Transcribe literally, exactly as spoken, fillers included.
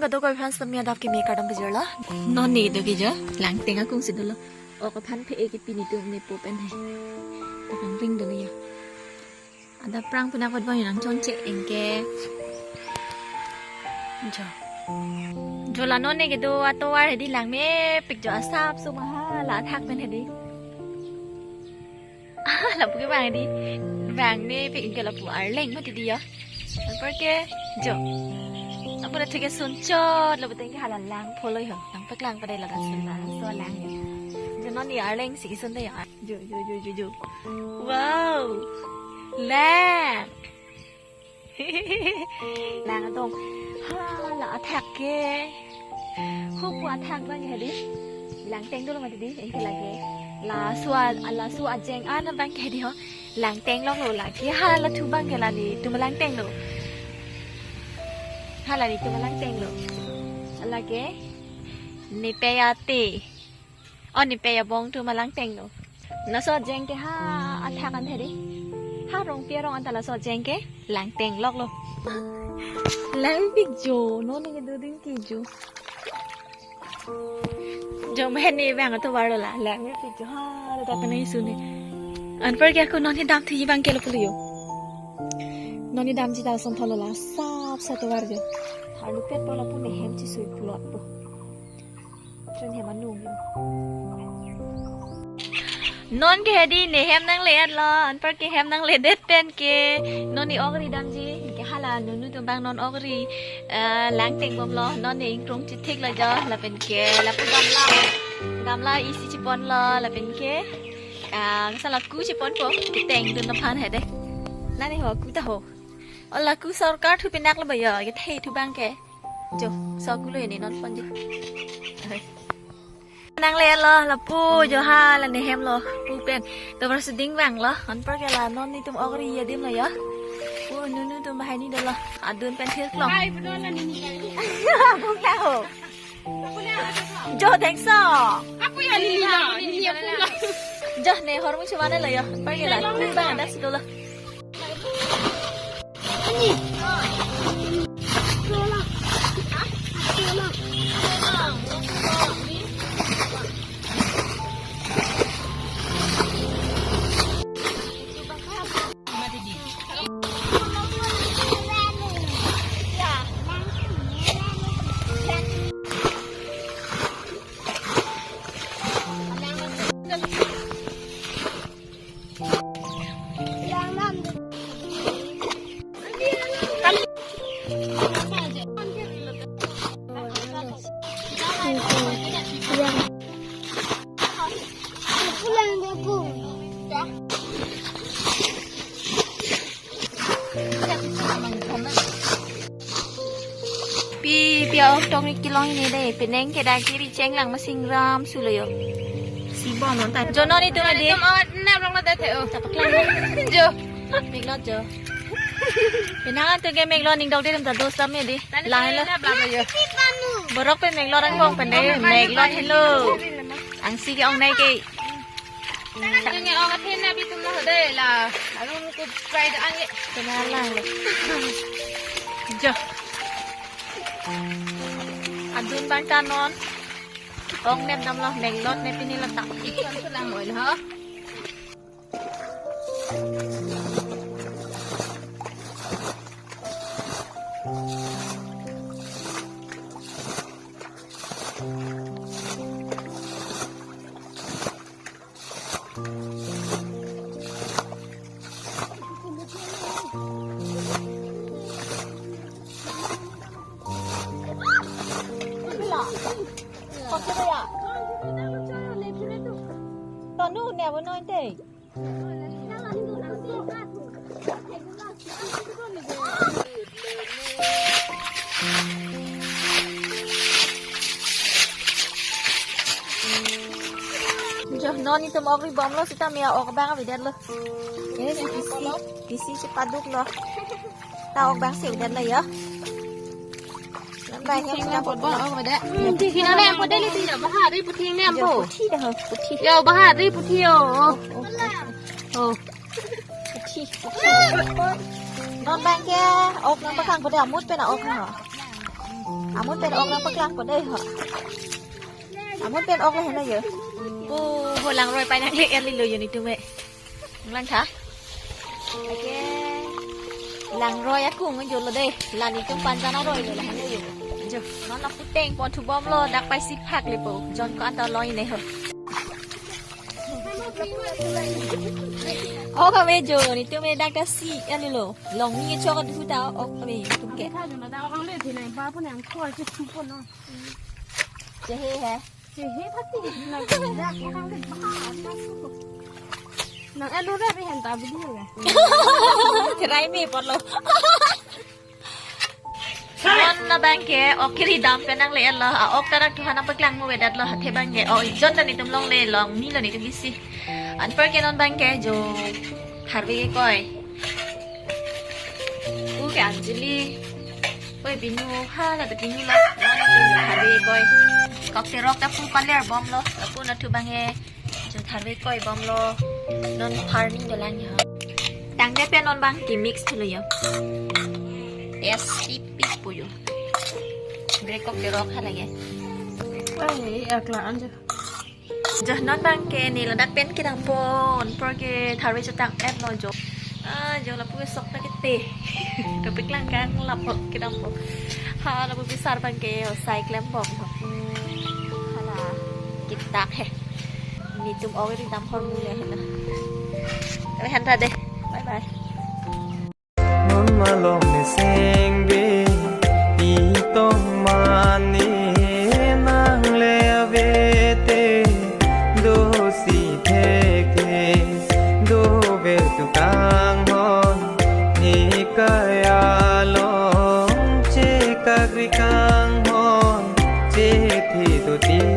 Ado ko fans tami adap kimi kardom pejor lo. Non ne do kejo. Langteng akung si dolo. Ok aphan phe-e kipi netum nepo pen he. Pakang ring dolo ya. Ada prang punak buat bang nang chonche anke. Jo. Jo la non ne kedo atovar hedi langmepik jo, asap suma ha la athak pen hedi. Ah, lapu ke bang di. Bang ne pe inke lapu arleng mati di ya. Anparke jo. Lapu na theke sunchot lapu tengke hala lang pholo ho. Langpek lang padai laga sun lang so lang ya. Jo non ni arleng si sun de ya. Jo jo jo jo jo. Wow. Lang. Lang atong. Hala athak ke. Hupu athak bang ke hedi. Langteng dolo mati di, anke lake. Laso a, laso ajeng an bang ke hedi ho. Langteng longlo lake. Hala thu bang ke la netum langteng lo. Hala netum langteng lo. Lake. Nepe ate. Oh, nepe abong atum langteng lo. Laso ajeng ke ha athak an hedi. Ha Rongpi arong anta laso ajeng ke langteng loklo. Langpik jo, non ne do ding kejo. Jo mene bang atovar lo la, langpik jo ha, ada kena isu ne. Anparke ako non ne dam thi bang ke lo pulo yo. Non ne damji ta son tholo la, sap sap atovar jo. Tharlu pet pola pu nehem chisui plot po. Chun hem anung yo. Non ke hedi nehem nangle-et lo, anparke hem nangledet pen ke non ne ok ri damji, ke hala nunu atum bang non ok ri, eh, langteng bom lo, non ne ingkrung chithik lo jo, lapen ke lapu gamla, gamla isi chipon lo, lapen ke, ah, sala ku chipon po, keteng dun aphan hedi. Nani ho, ku ta ho. Ola ku sorkar thu pinak lo ba yo, kethe thu bang ke. Jo, so kulo ini non ponji. Nangle lo, lapu jo ha, la nehem lo, pu pen. Tovar suding bang lo, anparke la non netum ok ri adim lo ya. Pu nunu atum bahai ni dolo, adun pen thir klong. Hai, betul lah ini. Bung tahu. Jo, thanks so. Apa ya ini lah? Ini apa lah? Jo, ne hormu cuma lo ya. Anparke la, pu bang ada si dolo. Pi, pi aong tong ni kelong ini dei, penang ke dak kiri cheng lang masing ram sulo yo. Si bom non ta. Jo non netum dei. Netum awat na rong lo dei the o. Tapak lang. Jo. Meklot jo. Penang tu ke meklot ning dok dei ta dos tam dei. Lahelo. Borok pen meklot angbong pen dei, meklot helo. Angsi ke ong nai ke. Nang ong athe na bitum na hode la. Arun ko pride ang ye. Kenal lang lo. Jo. Adun bang ta non. Ong nep damlo, meklot nep pini lo ta. Ikon sulang mo ho. Tanu ne abo noi te. Jo, non netum ok ri bom lo seta me ok bang avedet lo. Ini si pisi, pisi si paduk lo. Ta ok bang si avedet lo ya. Lambai hem puthing na na bot bot ok avedet. Puthing na na bot dei ni yo, bahari puthing na jo, po. Puthi dah, puthi. Yo, bahari puthi yo. Oh, oh, oh. Oh. Puthi, puthi. Non bang ke ok nang pakang pada amut pen ok na. Amun pen ok nangpaklangpo dei ho. Amun pen ok le hena yo. Oh, ho langroi pai nangle-et lilo yo netum e. Lang tha. Okay. Langroi akung jolo dei. La netum panjan aroi lo la hena yo. Jo. Non lapu tengpo thubomlo, dak paisi phak lepo. Jon ko-an ta loi ne ho. Ok ave jo, netum e dak ta si-et lilo. Longni chok adhu ta ok ave netum ke. Chehe he. Nang anu re pen ta video ya. Therai me apotlo. Non labang ke ok kiri dam pen nangle-et lo. A-ok ta dak thuhan nangpaklang mo vedat lo hathe abang ke. Oh, jon ta netum longle, longni lo netum ke si. Anpar ke non abang ke jo tharve kekoi. Pu ke Anjali. Oi, Binu, ha, la ta Binu la. Non ke jo tharve kekoi. Kokterok ta pu paler bomlo. Lapu nathu abang ke jo tharve kekoi bomlo. Non pharni dolang ya. Tangte pen non abang ke mix thulo yo. Yes, tipik po yo. Bre kokterok ha lage. Oi, akla anja. Jo non abang ke ne ladak pen kedampo, anpar ke tharve chotang-et lo jo. Ah, jo lapu sok ta kete. Topik lang kang lapu kedampo. Ha, lapu bisar abang ke osai klem bom ho. Hala, kitak he. Netum ok ri dam hor mu le hena. Kami hanta deh. Bye bye. Mama long ne sengbe, itong mane nangle avete, do si thekthek, do ve tu kanghon, ne kaya long chekakri kanghon, chethi do ti.